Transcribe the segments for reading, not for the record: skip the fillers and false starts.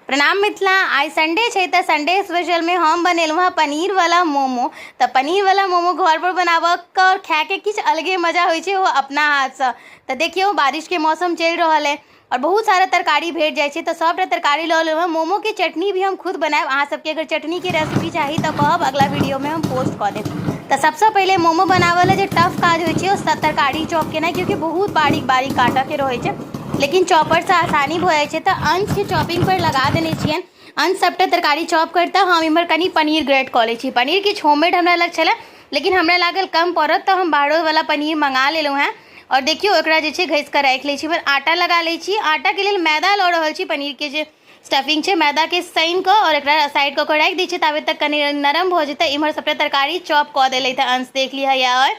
प्रणाम मिथिला। आइ संडे छै तऽ संडे स्पेशलमे हम बनेलहुँ हँ पनीरवला मोमो। तऽ पनीरवला मोमो घरपर बनाबऽके आओर खायके किछु अलगे मजा होइ छै, ओ अपना हाथसँ। तऽ देखियौ, बारिशके मौसम चलि रहल अइ आओर बहुत सारा तरकारी भेट जाइ छै, तऽ सभटा तरकारी लऽ लेलहुँ हँ। मोमोके चटनी भी हम खुद बनायब। अहाँ सबके अगर चटनीके रेसिपी चाही तऽ कहब, अगला वीडियोमे हम पोस्ट कऽ देब। तऽ सबसँ पहिले मोमो बनाबऽ लए जे टफ काज होइ छै, ओ तरकारी चॉप केनाइ, क्योंकि बहुत बारीक बारीक काटऽके रहै छै, लेकिन चॉपरसँ आसानी भऽ जाइ छै। तऽ अंशके चॉपिंग पर लगा देने छियनि। अंश सभटा तरकारी चॉप करता, हम इम्हर कनि पनीर ग्रेट कऽ लै छी। पनीर किछु होममेड हमरा लग छलै, लेकिन हमरा लागल कम पड़त, तऽ हम बाहरोवला पनीर मङ्गा लेलहुँ हेँ। आओर देखियौ, एकरा जे छै घसि कऽ राखि लै छी। इम्हर आटा लगा लै छी। आटाके लेल मैदा लऽ रहल छी। पनीरके जे स्टफिंग छै, मैदाके सानि कऽ आओर एकरा साइड कऽ कऽ राखि दै छियै, ताबे तक कनि नरम भऽ जेतै। इम्हर सभटा तरकारी चॉप कऽ देलथि अंश, देख लिअ हैया। आओर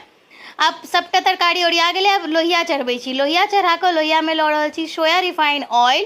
आब सभटा तरकारी ओरिया गेलै। आब लोहिया चढ़बै छी। लोहिया चढ़ा कऽ लोहियामे लऽ रहल छी सोया रिफाइन ऑयल,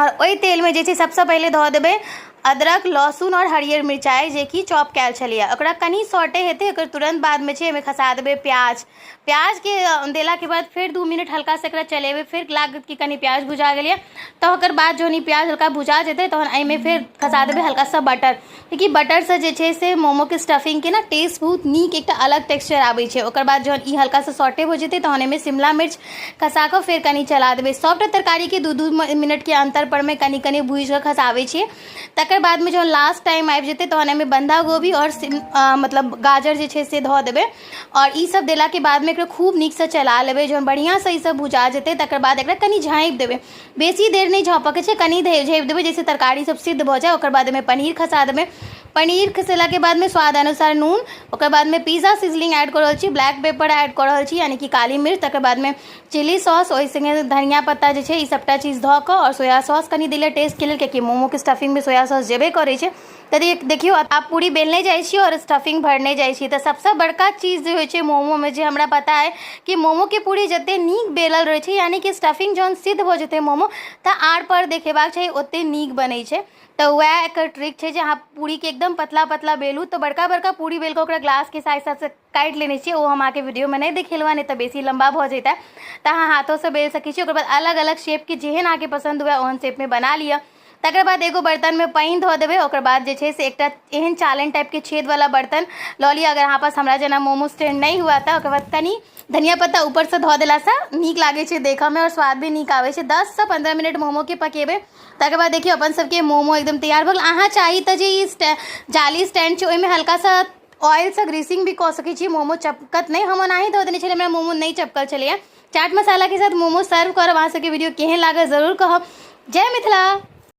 आओर ओहि तेलमे जे छै सबसँ पहिले धऽ देबै अदरक, लहसुन आओर हरियर मिरचाइ जेकि चॉप कयल छलैए। ओकरा कनि सॉटे हेतै, ओकर तुरन्त बादमे छै एहिमे खसा देबै प्याज। प्याजके देलाके बाद फेर 2 मिनट हल्कासँ एकरा चलेबै। फेर लागत कि कनि प्याज भुजा गेलैए, तऽ ओकर बाद जहन ई प्याज हल्का भुजा जेतै, तहन एहिमे फेर खसा देबै हल्का सा बटर, कियाकि बटरसँ जे छै से मोमोके स्टफिंगके ने टेस्ट बहुत नीक, एकटा अलग टेक्सचर आबै छै। ओकर बाद जहन ई हल्का सा सॉटे भऽ जेतै, तहन एहिमे शिमला मिर्च खसा कऽ फेर कनि चला देबै। सभटा तरकारीके 2-2 मिनटके अन्तर परमे कनि कनि भूजि कऽ खसाबै छियै। तकर बादमे जहन लास्ट टाइम आबि जेतै, तहन एहिमे बन्धा गोभी आओर मतलब गाजर जे छै से धऽ देबै। आओर ईसभ देलाके बादमे एकरा खूब नीकसँ चला लेबै। जहन बढ़िआँसँ ईसभ भुजा जेतै, तकर बाद एकरा कनि झाँपि देबै। बेसी देर नहि झाँपऽके छै, कनि देर झाँपि देबै, जाहिसँ तरकारी सब सिद्ध भऽ जाय। ओकर बाद ओहिमे पनीर खसा देबै। पनीर खसेलाके बादमे स्वाद अनुसार नून, ओकर बादमे पिज्जा सीजनिंग ऐड कऽ रहल छी, ब्लैक पेपर ऐड कऽ रहल छी, यानि कि काली मिर्च, तकर बादमे चिली सॉस, ओहि सङ्गे धनिया पत्ता जे छै, ई सभटा चीज धऽ कऽ आओर सोया सॉस कनि देलियै टेस्टके लेल, कियाकि मोमोके स्टफिंगमे सोया सॉस जेबे करै छै। तऽ देखियौ, आब पूरी बेलने जाइ छी आओर स्टफिंग भरने जाइ छी। तऽ सबसँ बड़का चीज जे होइ छै मोमोमे, जे हमरा पता अइ कि मोमोके पूरी जतेक नीक बेलल रहै छै, यानि कि स्टफिंग जहन सिद्ध भऽ जेतै मोमो, तऽ आर पार देखेबाक चाही, ओतेक नीक बनै छै। तऽ वएह एकर ट्रिक छै जे अहाँ पूरीके एकदम पतला पतला बेलू। तऽ बड़का बड़का पूरी बेल कऽ ओकरा ग्लासके साइज हिसाबसँ काटि लेने छियै। ओ हम अहाँके वीडियोमे नहि देखेलहुँ हँ, नहि तऽ बेसी लम्बा भऽ जैतै। तऽ अहाँ हाथोसँ बेल सकै छी। ओकर बाद अलग अलग शेपके, जेहन अहाँके पसन्द हुए, ओहन शेपमे बना लिअ। तकर बाद एगो बर्तनमे पानि धऽ देबै। ओकर बाद जे छै से एकटा एहन चालनि टाइपके छेदवला बर्तन लऽ लिअ, अगर अहाँ पास हमरा जेना मोमो स्टैंड नहि हुए तऽ। ओकर बाद कनि धनिया पत्ता ऊपरसँ धऽ देलासँ नीक लागै छै देखऽमे आओर स्वाद भी नीक आबै छै। 10सँ 15 मिनट मोमोके पकेबै। तकर बाद देखियौ, अपन सबके मोमो एकदम तैयार भऽ गेल। अहाँ चाही तऽ जे ई जाली स्टैंड छै, ओहिमे हल्का सा ऑयलसँ ग्रीसिंग भी कऽ सकै छी, मोमो चपकत नहि। हम ओनाही धऽ देने छलियै, हमरा मोमो नहि चपकल छलैए। चाट मसालाके साथ मोमो सर्व करब। अहाँ सबके वीडियो केहन लागल, जरूर कहब। जय मिथिला।